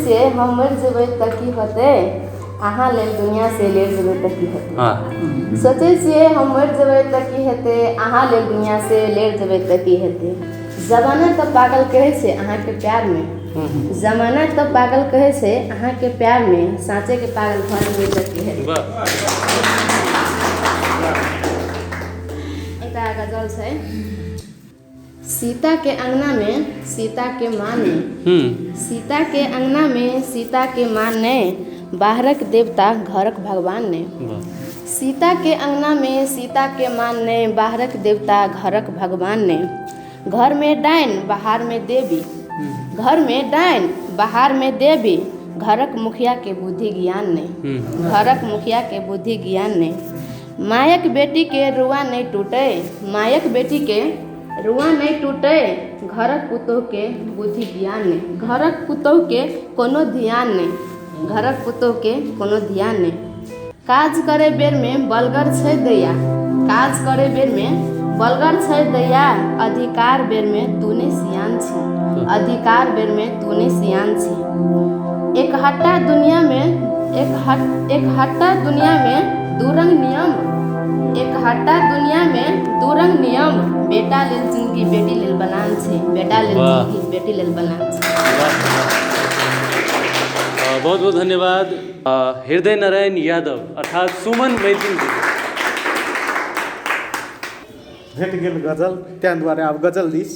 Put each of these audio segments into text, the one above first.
छियै हम मरि जेबै तऽ की होतै, अहाँ लेल दुनिया से लड़ि जेबै तऽ की हेतै। सोचै छियै हम मरि जेबै तऽ की हेतै, अहाँ लेल दुनिया से लड़ि जेबै तऽ की हेतै। जमाना तऽ पागल कहै छै अहाँके प्यारमे, जमाना तऽ पागल कहै छै अहाँके प्यारमे, साँचेके पागल भऽ जेबै तऽ की हेतै। एकटा गजल छै, सीता के अंगना में सीता के मान ने, सीता के अंगना में सीता के मान ने, बाहरक देवता घरक भगवान ने। सीता के अंगना में सीता के मान ने, बाहरक देवता घरक भगवान ने। घर में डाइन बाहर में देवी, घर में डाइन बाहर में देवी, घरक मुखिया के बुद्धि ज्ञान ने, घरक मुखिया के बुद्धि ज्ञान ने। मायक बेटी के रुआ नहि टूटे, मायक बेटी के रुआ नहि टूटे, घरक पुतोह के बुद्धि ज्ञान नहि, घरक पुतोह के कोनो ध्यान नहि, घरक पुतोह के कोनो ध्यान नहि। काज करे बेरमे बलगर छै दैया, काज करे बेरमे बलगर छै दैया, अधिकार बेरमे तू नहि सियान छी, अधिकार बेरमे तू नहि सियान छी। एकहट्टा दुनियामे एकहट्टा दुनियामे दू रंग नियम, एकहट्टा दुनियामे दू रंग नियम, बेटा लेल जिनगी बेटी लेल बनान छै, बेटा लेल जिनगी बेटी लेल बनान छै। बहुत बहुत धन्यवाद हृदय नारायण यादव अर्थात सुमन मैथिल जी। भेट गेल गजल, ताहि दुआरे आब गजल दिस।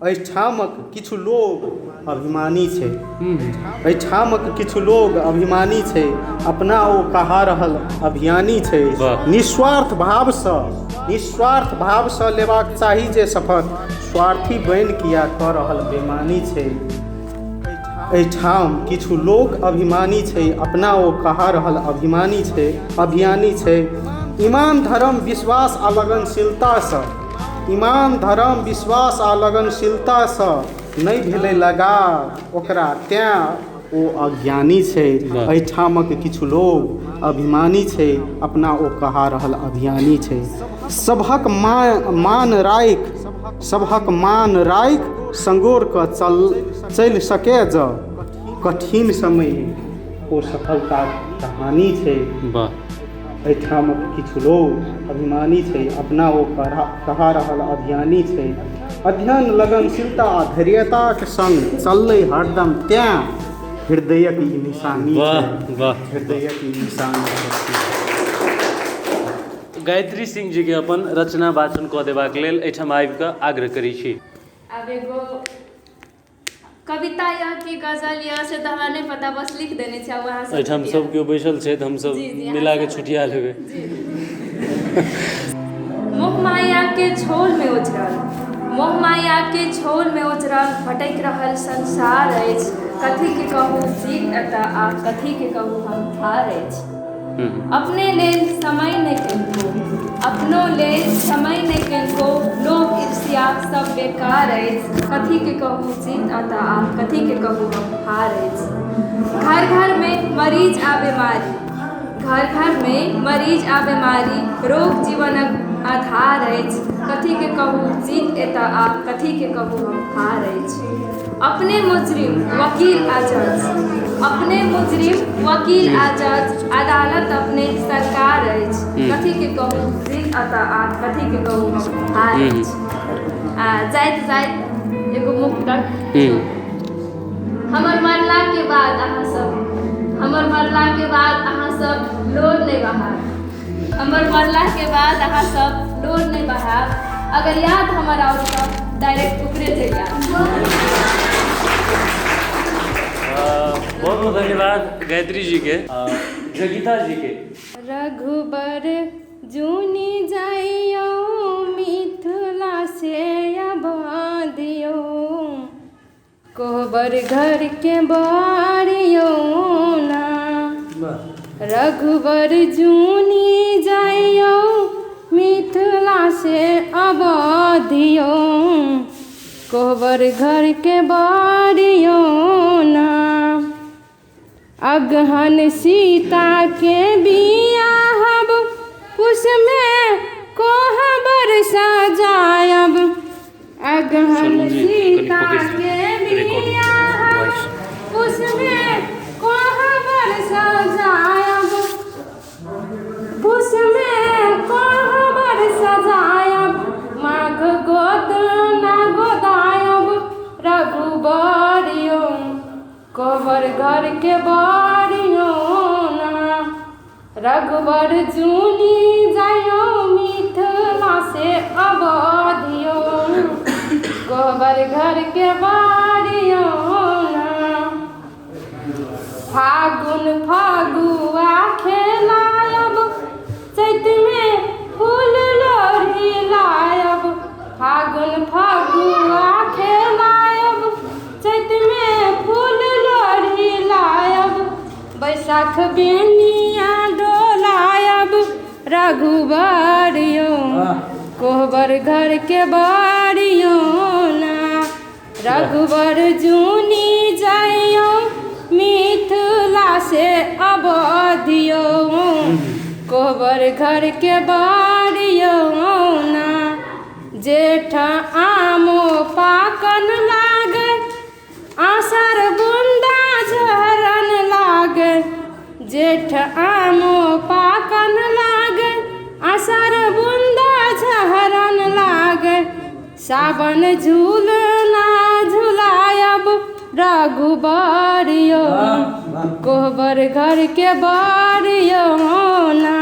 एहिठामक किछु लोग अभिमानी छै, एहिठामक किछु लोग अभिमानी छै, अपना ओ कहा रहल अभियानी छै। निस्वार्थ भावसँ लेबाक चाही जे शपथ, स्वार्थी बनि किया कऽ रहल बेमानी छै। एहिठाम किछु लोक अभिमानी छै, अपना ओ कहा रहल अभिमानी छै, अभियानी छै। ईमान धर्म विश्वास आ लगनशीलतासँ, ईमान धर्म विश्वास आ लगनशीलतासँ नहि भेलै लगाव ओकरा, तेँ ओ अज्ञानी छै। एहिठामक किछु लोग अभिमानी छै, अपना ओ कहा रहल अभियानी छै। सभक मान राखि, सभक मान राखि संगोर कऽ चलि सकै जँ, कठिन समय ओ सफलताक कहानी छै। एहिठामक किछु लोग अभिमानी छै, अपना ओ कहा रहल अभियानी छै। अध्ययन लगनशीलता आ धैर्यताक संग चललै हरदम, तेँ हृदयक ई निशानी छै, हृदयक ई निशानी छै। गायत्री सिंह जी के अपन रचना वाचन कऽ देबाक लेल एहिठाम आबि कऽ आग्रह करै छी। आब एगो कविता यऽ कि गजल यऽ से तऽ हमरा नहि पता, बस लिख देने छी। आब अहाँ सब एहिठाम सब केओ बैसल छथि, हमसब मिला के छुटिया लेबै। मोह माया के झोल में उजरल, मोह माया के झोल में उजरल भटकि रहल संसार अछि, कथी के कहू जीत एतऽ आ कथी के कहू हम हार अछि। अपने लेल समय नहि कनिको, अपनो लेल समय नहि कनिको, लोभ ईर्ष्या सब बेकार अछि, कथी के कहू जीत एतऽ आ कथी के कहू हम हार अछि। घर घर मे मरीज आ बीमारी, घर घर मे मरीज आ बीमारी, रोग जीवनक आधार अछि, कथी के कहू जीत एतऽ आ कथी के कहू हम हार अछि। अपने मुजरिम वकील आ जज, अपने मुजरिम वकील आ जज, अदालत अपने सरकार अछि, कथी के कहू जीत एतऽ आ कथी के कहू हम हार अछि। आ जाइत जाइत एगो मुक्तक, हमर मरला के बाद अहाँ सब, हमर मरला के बाद अहाँ सब लोर नहि बहायब, हमर मरला के बाद अहाँ सब लोर नहि बहायब, अगर याद हमर आओत तऽ डायरेक्ट ऊपरे चलि आयब। बहुत बहुत धन्यवाद गायत्री जी के, जगीता जी के। रघुबर जुनि जाइयौ मिथिला से आबादियौ, कोहबर घर के बारियौ ना। रघुबर जुनि जाइयौ मिथिला से आबादियौ, कोहबर घर के बारियौ ना। अगहन सीता के बियाहब पुसमे कोहबर सजायब, अगहन सीता के बियाहब पूसमे कोहबर सजायब, पूसमे कोहबर सजायब, माघ गोद ना गोदायब रघुबर यौ, कोहबर घर के बारियो ना। रघुबर जुनि जाइयो मिथिला से अवधियो, कोहबर घर के बारियो ना। फागुन फगुआ खेलायब, चैत में फूल लोढ़ी लायब, फागुन फगुआ खेलायब, चैत में फूल लोढ़ी लायब, बैसाख बेनिया डोलायब रघुबर यौ, कोहबर घर के बारियो ना। रघुबर जुनि जाइयो मिथिला से अवधियो, कोहबर घर के बारियो ना। जेठ आमो पाकन लागे, आषाढ़ बुंदा झरन लागे, जेठ आमो पाकन लागे, आषाढ़ बुंदा झरन लागे, सावन झूलना झुलायब रघुबर यौ, कोहबर घर के बारियो ना।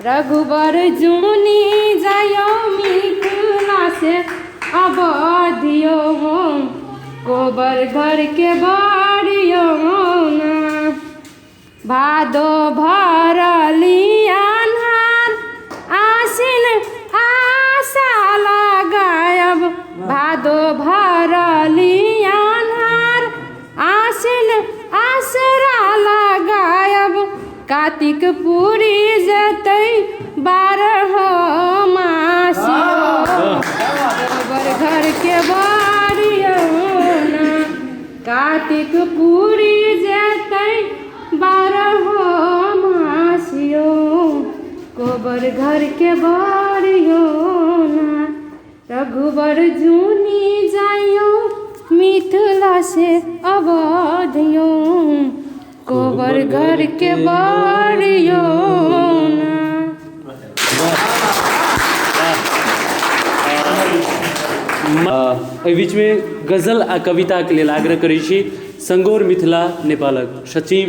रघुबर जुनि जाइयो मिथिला से अवधियो, कोहबर घर के बारियो ना। भादो भरली अन्हार, आसिन आशा लगायब, भादो भरली अन्हार, आसिन आसरा लगायब, कार्तिक पूरी जतै 12 मास, कोहबर घर के बारियो ना। कार्तिक पूरी जतै 12 मास यौ, कोहबर घर के बारियो ना। रघुबर जुनि जाइयो मिथिला से अवधियो, कोहबर घर के बारियो ना। एहि बीचमे गजल आ कविताके लेल आग्रह करै छी संगोर मिथिला नेपालक सचिव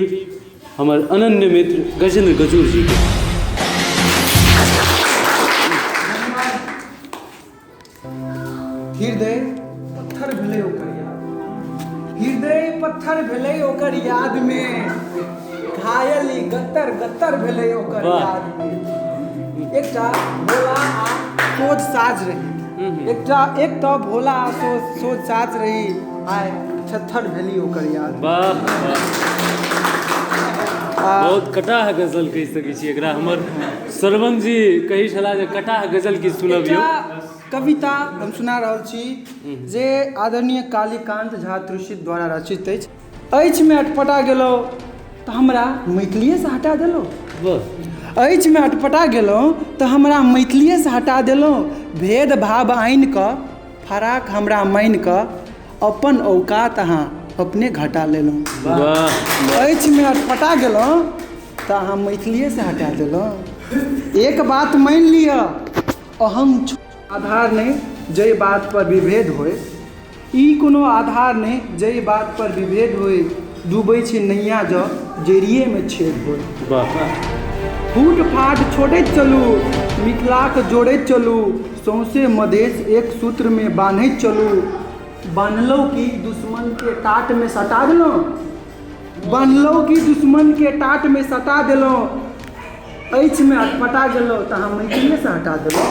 हमर अनन्य मित्र गजेन्द्र गजूर जी के। हृदय पत्थर भेलै ओकर याद, हृदय पत्थर भेलै ओकर याद में, घायल गत्तर गत्तर भेलै ओकर याद में। एकटा भोला आ सोझ साझ रही, एकटा एक तऽ भोला आ सोझ साझ रही, आइ छत्थर भेली ओकर याद। वाह, बहुत कटाह गजल कहि सकै छी एकरा। हमर श्रवण जी कहै छलाह जे कटाह गजल की सुनबियौ। कविता हम सुना रहल छी जे आदरणीय कालीकान्त झा त्रुषित द्वारा रचित अछि। अछिमे अटपटा गेलहुँ तऽ हमरा मैथिलीएसँ हटा देलहुँ, अछिमे अटपटा गेलहुँ तऽ हमरा मैथिलीएसँ हटा देलहुँ, भेदभाव आनिकऽ फराक हमरा मानिकऽ अपन औकात अहाँ अपने घटा लेलहुँ। अछिमे अटपटा गेलहुँ तऽ अहाँ मैथिलीएसँ हटा देलहुँ। एक बात मानि लिअ, अहम आधार नहि जाहि बात पर विभेद होय, ई कोनो आधार नहि जाहि बात पर विभेद होय, डूबै छै नैया जँ जड़िएमे छेद होय। फूट फाट छोड़ैत चलू, मिथिलाके जोड़ैत चलू, सौंसे मधेश एक सूत्रमे बान्हैत चलू। बान्हलहुँ कि दुश्मनके टाटमे सटा देलहुँ, बान्हलहुँ कि दुश्मनके टाटमे सटा देलहुँ, अछिमे अटपटा गेलहुँ तऽ अहाँ मैथिलीएसँ हटा देलहुँ।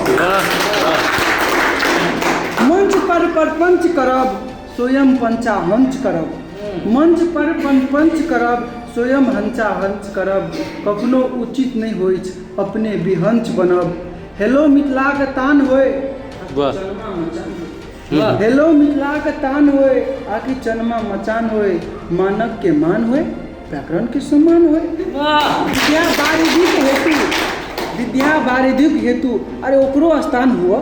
मंच पर प्रपंच करब स्वयं पंचाहंच करब, मंच पर पंच करब स्वयं हंचाहंच करब, कखनो उचित नहि होइछ अपने विहंच बनब। हेलो मिथिलाके तान होय, हेलो मिथिलाके तान होय, आकि चनमा मचान होय, मानक के मान होय, व्याकरण के सम्मान होय। विद्या बारिधिक हेतु, विद्या बारिधिक हेतु अरे ओकरो स्थान हुआ,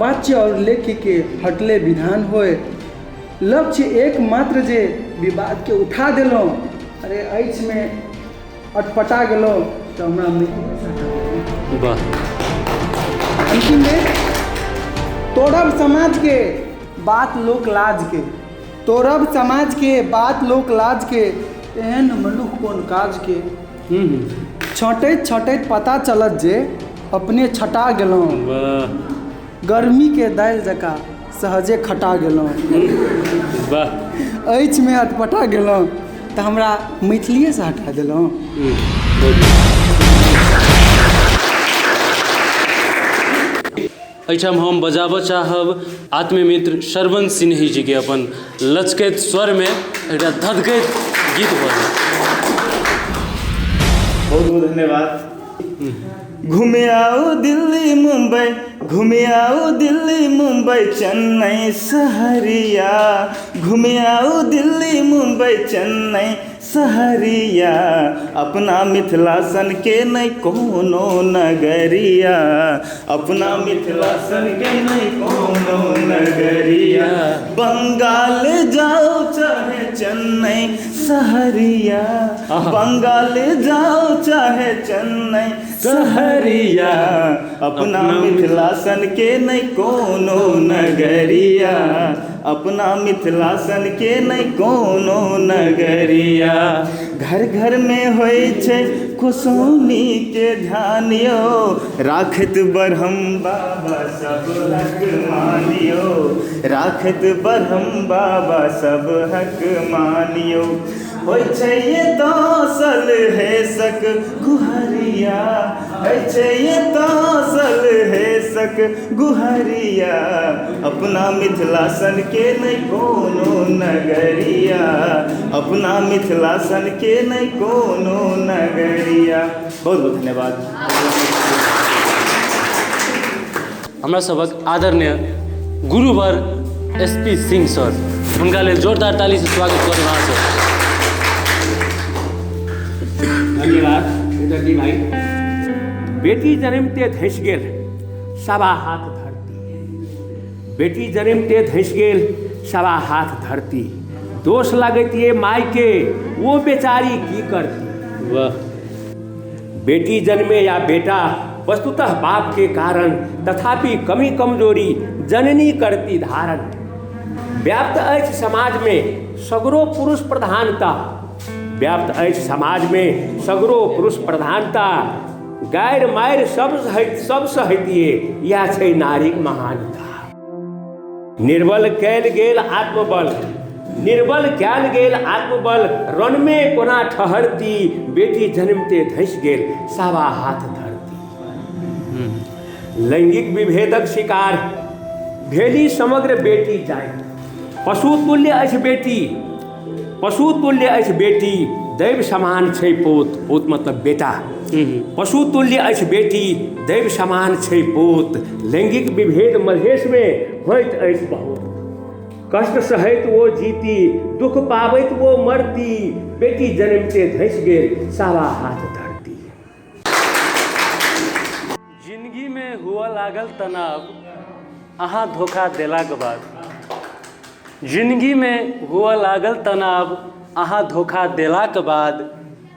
वाच्य और लेख्य के हटले विधान होय। लक्ष्य एकमात्र जे विवादके उठा देलहुँ। अरे अछिमे अटपटा गेलहुँ तऽ हमरा मैथिलीसँ हटा देलहुँ। वाह। अंतिममे तोड़ब समाजके बात लोक लाजके, तोड़ब समाजके बात लोक लाजके, एहन मनुख कोन काजके। छँटैत छँटैत पता चलत जे अपने छँटा गेलहुँ, गर्मीके दालि जकाँ सहजे खटा गेलहुँ। वाह। अछिमे अटपटा गेलहुँ तऽ हमरा मैथिलीएसँ हटा देलहुँ। एहिठाम हम बजाबऽ चाहब आत्मीय मित्र श्रवण सिन्ही जीके अपन लचकैत स्वरमे एकटा धधकैत गीत भऽ जायत। बहुत बहुत धन्यवाद। घूमे आओ दिल्ली मुंबई, घूमे आओ दिल्ली मुंबई चेन्नई सहरिया, घूमे आओ दिल्ली मुंबई चेन्नई सहरिया, अपना मिथिला सन के नहीं कोनो नगरिया, अपना मिथिला सन के नहीं कोनो नगरिया, बंगाल जाओ चाहे चेन्नई सहरिया, बंगाल जाओ चाहे चेन्नई सहरिया, अपना मिथिला सन के नहीं कोनो नगरिया, अपना मिथिला सन के नहीं कोनो नगरिया। घर घर में होइ छै कोसौनी के ध्यान यो, राखत बरहम बाबा सब हक मानियो, राखत बरहम बाबा सब हक मानियो, होइ छै ये तासल हे सक गुहरिया, होइ छै ये तासल हे सक गुहरिया, अपना मिथिला सन के नहीं कोनो नगरिया, अपना मिथिला सन के नहीं कोनो नगरिया। बहुत बहुत धन्यवाद। हमरा सबक आदरणीय गुरुवर एस.पी. सिंह सर, हुनका लेल जोरदार ताली से स्वागत करू अहाँ सब। धन्यवाद दर्दी भाई। बेटी जन्मते धसि गेल सवा हाथ धरती, बेटी जन्मते धसि गेल सवा हाथ धरती, दोष लगैतिए माय के वो बेचारी की करती। वाह। बेटी जन्मे या बेटा वस्तुतः बाप के कारण, तथापि कमी कमजोरी जननी करती धारण। व्याप्त अछि समाज में सगरो पुरुष प्रधानता, व्याप्त अछि समाज में सगरो पुरुष प्रधानता, गारि मारि सब सहतिए इएह छै नारीक महानता। निर्बल कयल गेल आत्मबल, निर्बल कयल गेल आत्मबल, रणमे कोना ठहरती, बेटी जन्मते धसि गेल सवा हाथ धरती। लैंगिक विभेदक शिकार भेली समग्र बेटी जाति, पशु तुल्य अछि बेटी, पशु तुल्य अछि बेटी, दैव समान छै पोत, पोत मतलब बेटा, पशु तुल्य अछि बेटी, दैव समान छै पोत, लैंगिक विभेद मधेशमे होइत अछि बहुत, कष्ट सहैत वो जीती, दुख पाबैत वो मरती, बेटी जन्मते धसि गेल सवा हाथ धरती। जिंदगी में हुआ लागल तनाव अहाँ धोखा देलाके बाद, जिंदगी में हुआ लागल तनाव अहाँ धोखा देलाके बाद,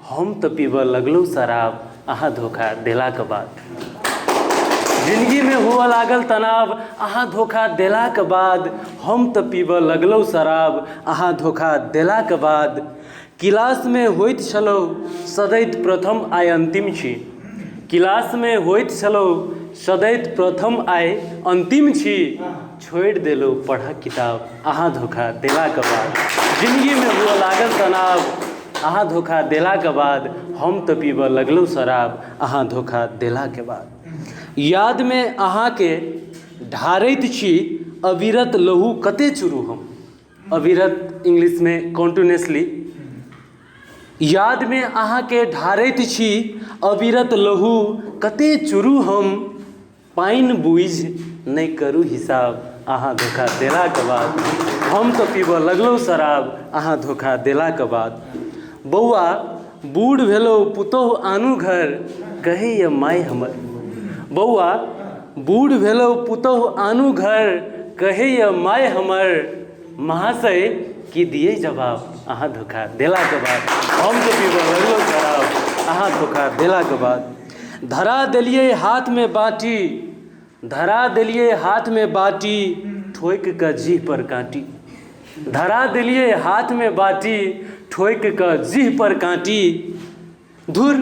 हम तऽ पीबऽ लगलहुँ शराब अहाँ धोखा देलाके बाद। जिंदगी में हुआ लागल तनाव अहाँ धोखा देलाके बाद, हम तऽ पीबऽ लगलहुँ शराब अहाँ धोखा देलाके बाद। क्लासमे होइत छलहुँ सदैत प्रथम आइ अन्तिम छी, क्लासमे होइत छलहुँ सदैत प्रथम आइ अन्तिम छी, छोड़ि देलहुँ पढ़क किताब अहाँ धोखा देलाके बाद। जिंदगीमे हुआ लागल तनाव अहाँ धोखा देलाके बाद, हम तऽ पीबऽ लगलहुँ शराब अहाँ धोखा देलाके बाद। यादमे अहाँके ढारैत छी अविरत लहू कते चुरू हम, अविरत इंग्लिशमे कॉन्टिन्यूसली, यादमे अहाँके ढारैत छी अविरत लहू कते चुरू हम, पानि बुझि नहि करू हिसाब अहाँ धोखा देलाके बाद, हम तऽ पीबऽ लगलहुँ शराब अहाँ धोखा देलाके बाद। बौआ बूढ़ भेलहुँ पुतोहु आनू घर कहैए माय हमर, बौआ बूढ़ भेलहुँ पुतोहु आनू घर कहैए माय हमर, महाशय की दियै जवाब अहाँ धोखा देलाके बाद। हम तऽ पीबऽ लगलहुँ शराब अहाँ धोखा देलाके बाद। धरा देलियै हाथमे बाटी, धरा देलियै हाथमे बाटी, ठोकि कऽ जीह पर काँटी। धरा देलियै हाथमे बाटी, ठोकि कऽ जीह पर काँटी। धुर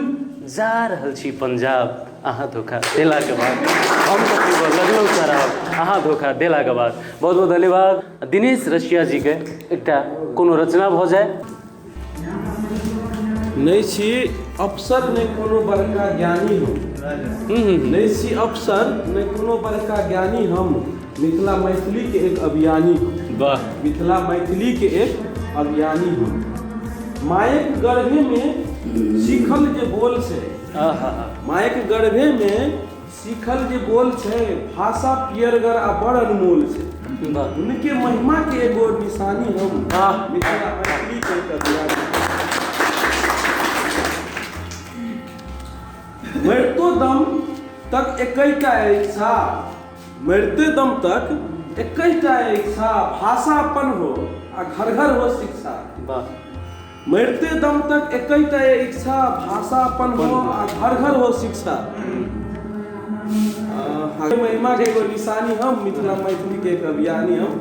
जा रहल छी पंजाब अहाँ धोखा देलाके बाद। हम तऽ पीबऽ लगलहुँ शराब अहाँ धोखा देलाके बाद। बहुत बहुत धन्यवाद दिनेश रसिया जीके। एकटा कोनो रचना भऽ जाय। नहि छी अफसर नहि कोनो बड़का ज्ञानी हम, नहि छी अफसर नहि कोनो बड़का ज्ञानी हम, मिथिला मैथिलीके एक अभियानी हम। वाह। मिथिला मैथिलीके एक अभियानी हम। मायक गर्भेमे सीखल जे बोल छै, मायक गर्भेमे सीखल जे बोल छै, भाषा पियरगर आ बड़ अनमोल छै। उनके महिमा के एगो निशानी हम, मिथिला मैथिली के एक अभियानी। मरितो दम तक एकैटा इच्छा, मरिते दम तक एकैटा इच्छा, भाषा अपन हो आ घर घर हो शिक्षा। वाह। मरिते दम तक एकैटा इच्छा, भाषा अपन हो आ घर घर हो शिक्षा। महिमा के एगो निशानी हम, मिथिला मैथिली के एक अभियानी हम।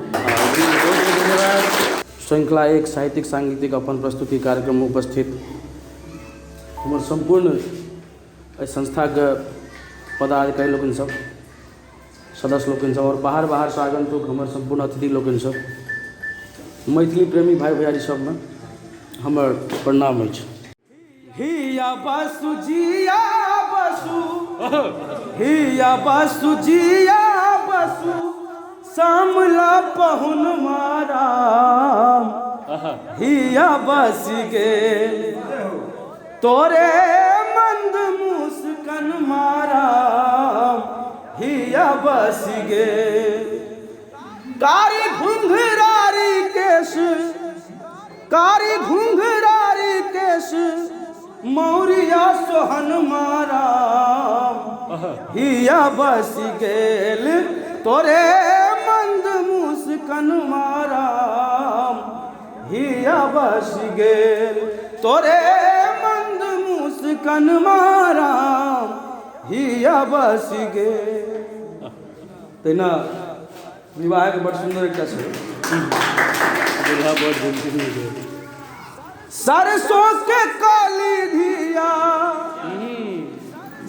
श्रृंखला एक साहित्यिक सांगीतिक अपन प्रस्तुति कार्यक्रम में उपस्थित हमर सम्पूर्ण एहि संस्थाके पदाधिकारी लोकनि सब, सदस्य लोकनि सब और बाहर बाहर से आगंतुक हमर सम्पूर्ण अतिथि लोकनि सब, मैथिली प्रेमी भाई भैयारी सबमे हमर प्रणाम अछि। हिया बसु जिया बसु, हिया बसु जिया बसु, सामला पहुन माराम, हिया बस गेल तोरे मंद मुस्कन माराम, हिया बस गेल। कारी घुंघरारी केश, कारी घुंघरारी केश, मौरिया सोहन माराम, हिया बस गेल तोरे मंद मुस्कन माराम, हिया बस गेल तोरे मंद मुस्कन माराम, हिया बस गेल। तहिना विवाहके बड़ सुन्दर एकटा छै। सरसों के काली धिया,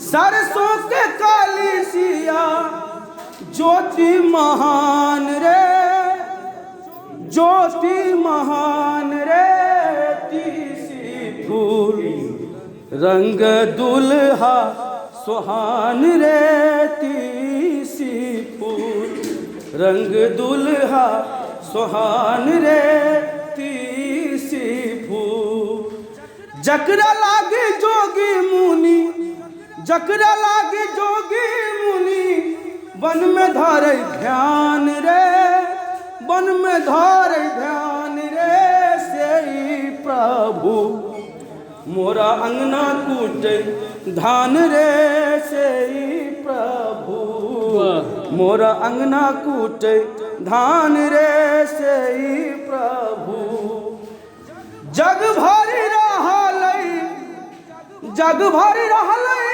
सरसों के काली सिया, ज्योति महान रे, ज्योति महान रे, तीसी फूल रंग दुल्हा सोहान रे, तीसी फूल रंग दुल्हा सोहान रे, तीसी फूल। जकरा लागे जोगी मुनि, जकरा लागे जोगी मुनि, वन में धरे ध्यान रे, वन में धरे ध्यान रे, से प्रभु मोरा अंगना कूटे धान रे, से प्रभु मोरा अंगना कूटे धान रे, से प्रभु। जग भरि रहलै, जग भरि रहलै,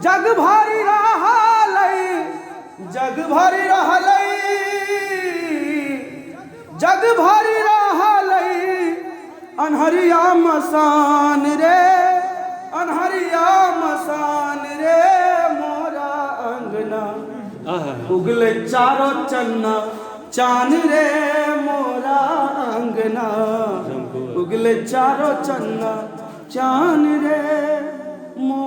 जग भरि रहलै, जग भरि रहलै, जग भरि रहलै, अन्हरिया मसान रे, अन्हरिया मसान रे, मोरा अंगना उगले चारो चन्ना चान रे, मोरा अंगना उगले चारो चन्ना चान रे, मोरा